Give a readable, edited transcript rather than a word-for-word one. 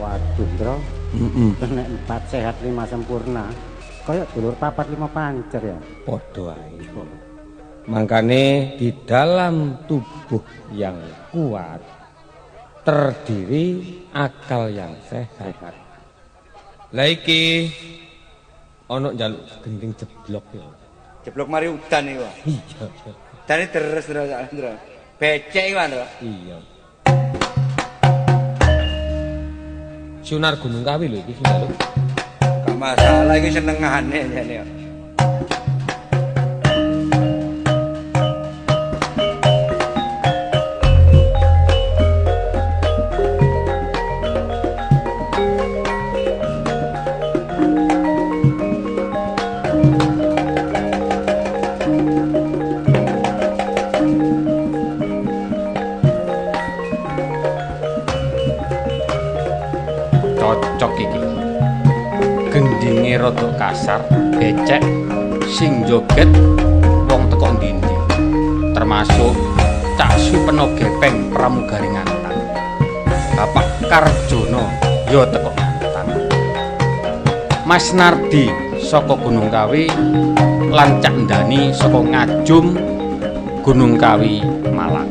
Waduh, Ndro. Heeh. Terus nek 4 sehat 5 sempurna, koyok dulur 4 5 pancer ya. Padha ae. Mangkane di dalam tubuh yang kuat terdiri akal yang sehat. Sehat. Lah iki ana njaluk gending jeblok ya. Jeblok mari udan iku. Iya. Udane deres, Ndro, Ndro. Becek iku, Ndro. Iya. Sunar Gunung Kawi lho iki sing njaluk. Gak masalah iki senengane jane kok. Cocok iki. Gendinge rada kasar, becek, sing joget wong teko ndi-ndi. Termasuk Cak Supeno Gepeng pramugari Ngantan. Bapak Karjono ya teko Ngantan. Mas Nardi saka Gunung Kawi lan Cak Ndani saka Ngajum Gunung Kawi Malang.